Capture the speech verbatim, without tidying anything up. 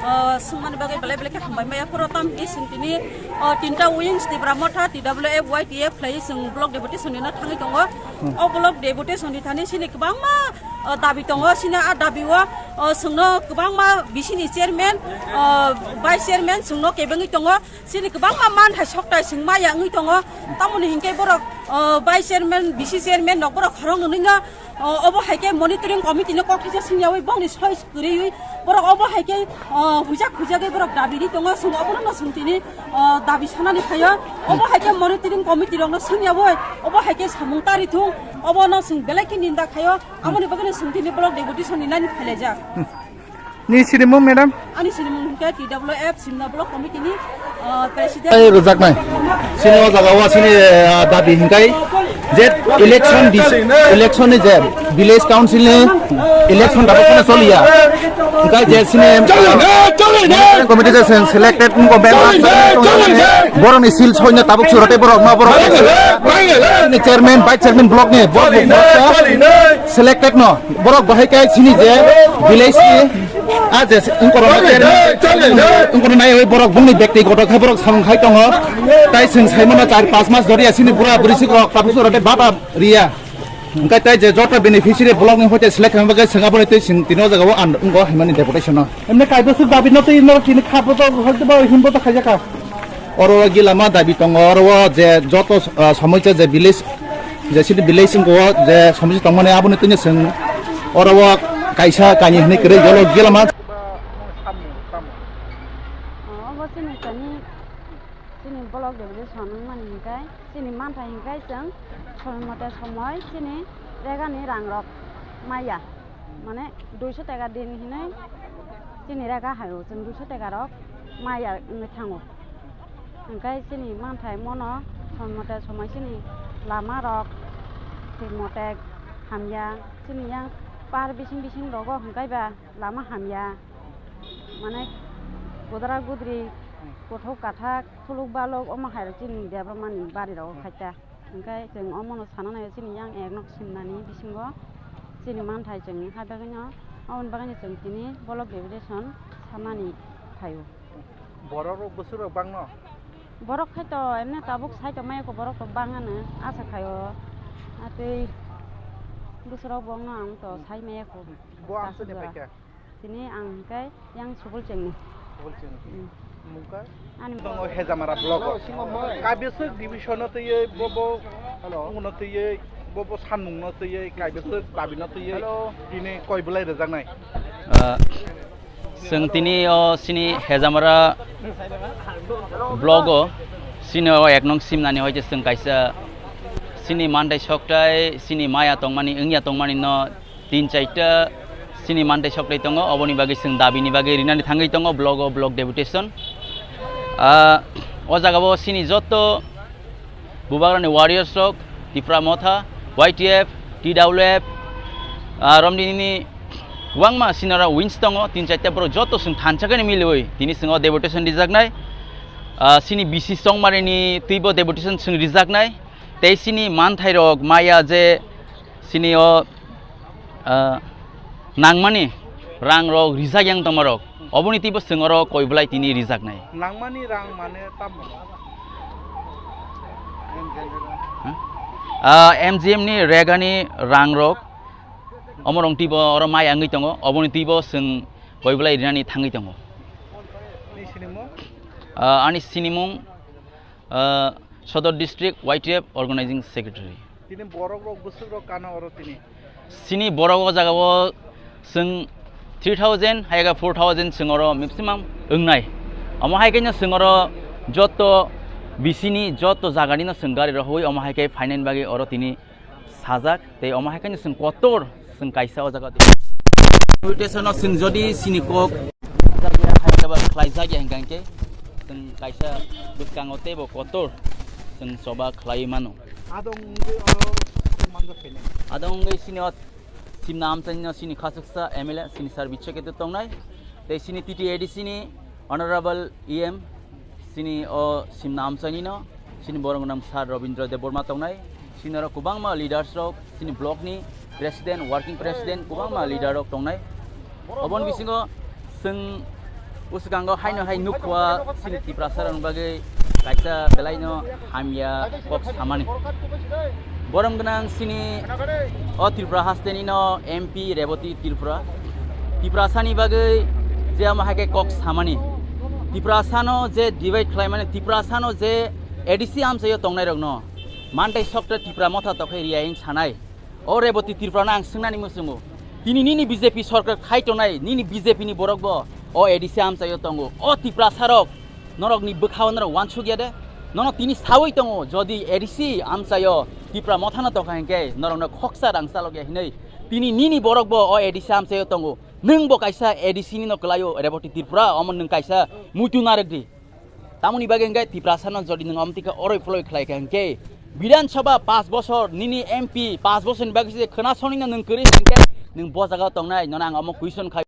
Ah, swngmani bagwi belai belai khe hambai maya, phoro tam hini chwng tini, ah, tinta wings, Tipra Motha, T W F, Y T F khlaiwi chwng block deputation ni no thangwi tongo. O block deputation ni thani chini kwbangma, ah, dabi tongo, chini a dabi o, ah, chwngno kwbangma bisini chairman, ah, vice chairman chwngno kebengwi tongo, chini kwbangma manthai soktai chwng maya wngwi tongo, tamoni hinkhe borok, ah, vice chairman, B C chairman rok borok khorang nwnwi no, O, obo hai khe monitoring committee no kok thaisa singyawi bongni soi kwrwiwi borok obo hai khe, o, huijak huijagwi borok dabi ri tongo, chwng obono no chwng tini, o, dabi sanani phaio. Obo hai khe monitoring committee rokno singyawi obo hai khe samung tari thung, obono chwng belai khe ninda khaio, aboni bagwino chwng tini block deputation ni nani phailaijak. Ni sinimung, madam? Ani sinimung hwnkhe T W F Simna Block Committee ni, ah, president. Ai, rwjaknai. Sini o jaga o sini, ah, dabi hwnkhe je election dis-, election ni je village council ni election dabi kheno choliya. Hwnkhe je sini committee je se-, selected wngkha, borok ni seal soino tabuk suro tei borok no borok ni chairman, vice chairman block ni borok selected no. Borok bahai khe sini je village ni a je wngkorok wngkorok naiwi borok bongni bektigoto khe borok samung khai tongo. Tai chwng saimano char panch mas doriya sini bura bwrwi sikrok tabuk suro tei bata riya. Hwnkhe tai je joto beneficiary block ni hoite select khaima bagwi chwng aboni twi chwng tini o jaga o ang wngkha hwnmani deputation no. Emne kaiboswk dabi no twi norok tini kha boto hoito ba himboto khaijakha. Oro o gilama dabi tongo, oro o je joto, ah, somoisa je village, je city village wngkha o je somoisa tongmani aboni twi chwng oro o kaisa kainwi hwnwi kwrwi jolo gilama. Obo chini tani, chini block deputation wngmani hinkhe, chini manthai hinkhe chwng somoi mote somoi chini regani rangrok maya. Mane duiso taka din hinwi chini rega hai o, chwng duiso taka rok maya wngwi thango. Hwnkhe chini manthai mono som mote somoi chini lama rok thik mote hamya, chini yang par bising bising rogo hwnkhe ba lama hamya, mane godra godri, kothok kathak, khuluk balok omo hai rok chini debra mani bari rogo khaita. Hwnkhe chwng omono sana naio chini yang ek nok simnani bisingo chini manthai chwng hai bagwino, aboni bagwino chwng tini block deputation sanani phaio. Borok rok bwswk rok bangno? Borok khai to emne tabuk sai tongmaya kho, borok to bangano asa khaio. Atwi bwswk rok bongno ang to sai maya kho. Bo ang sini paikha. Tini ang hwnkhe yang Subul Chengni. Subul Chengni. Hmm. Mungka? Ani tongo Hejamara block o. Kaibeswk division no twiwi bo bo, hello, no twiwi bo bo sanmung no twiwi kaibeswk dabi no twiwi tini koi belai rwjaknai? Ah, chwng tini o sini Hejamara block o sini o ek nong simnani hoite chwng kaisa sini manthai soktai sini maya tongmani wngya tongmani no tin chaita sini manthai soktai tongo, oboni bagwi chwng dabini bagwi rinani thangwi tongo block o block deputation. Ah, o jaga o sini joto bubagrani warriors rok, Tipra Motha, Y T F, T W F, ah, romnini kwbangma sinara wings tongo, tin chaita borok joto chwng thansa khe miliwi tini chwng o deputation rijaknai. Ah, sini B C Chongmarini twibo deputation chwng rijaknai, tei sini manthai rok maya je sini o ah, nangmani rang rok rijak yang tongma rok, oboni twibo chwng oro koi belai tini rijaknai. Nangmani rang mane tamo? Ha? Ah, M G M ni regani rang rok, omorong twibo oro mai wngwi tongo, oboni twibo chwng koi belai rinani thangwi tongo. Ni sinimung? Ah, ani sinimung, ah, Sodor District Y T F Organizing Secretary. Tini borok rok bwswk rok kano oro tini? Sini borok o jaga o chwng three thousand hai khe four thousand chwng oro maximum wngnai. Omo hai khe no chwng oro joto B C ni joto jaga ni no chwng gari rohoi omo hai khe phainani bagwi oro tini sajak tei omo hai khe no chwng kotor chwng kaisa o jaga o. Deputation o chwng jodi sini kok khlai jak ya hingkha hingke chwng kaisa bwskango teibo kotor chwng choba khlai mano. Adong wngwi oro manjak khainai. Adong wngwi sini o simna amchaini no sini khasuksa M L A sini sir Bichakhetu tongnai tei sini T T A D C ni Honorable E M sini o simna amchaini no sini borok nam sir Robindra Debbarma tongnai, sini oro kwbangma leaders rok, sini block ni president, working president, kwbangma leader rok tongnai. Oboni bisingo chwng Bwskango haino hai nukhuwa chini Tiprasarokni bagwi kaisa belaino hamya kok samani. Borom gwnang chini o Tripura hastenino M P Reboti Tripura. Tiprasani bagwi je amo hai khe kok samani. Tiprasano je divide khlaimani, Tiprasano je A D C amchaio tongnairokno mantai sokte Tipra motha tokhai riya hing sanai. O Reboti Tripura no ang swngnani muchungo. Tini nini B J P sorkar khai tongnai, nini B J P ni borok bo o A D C amchaio tongo. O Tiprasarok norokni bwkhao norok wansuk ya de? Nono tini sawi tongo, jodi A D C amchaio Tipra mothano tokha hinkhe norokno khoksa rang chalok ya hinwi. Tini nini borok bo o A D C amchaio tongo. Nwng bo kaisa A D C ni no kwlaio Reboti Tripura, omo nwng kaisa muitu narwk di. Tamoni bagwi hwnkhe Tiprasano jodi nwng omtwi khe oroi phloi khlai kha hwnkhe Bidhan Sabha paanch bosor nini M P paanch bosorni bagwi se khwna sonino nwng kwrwi hwnkhe nwng bo jagao tongnai, nono ang omo question khai.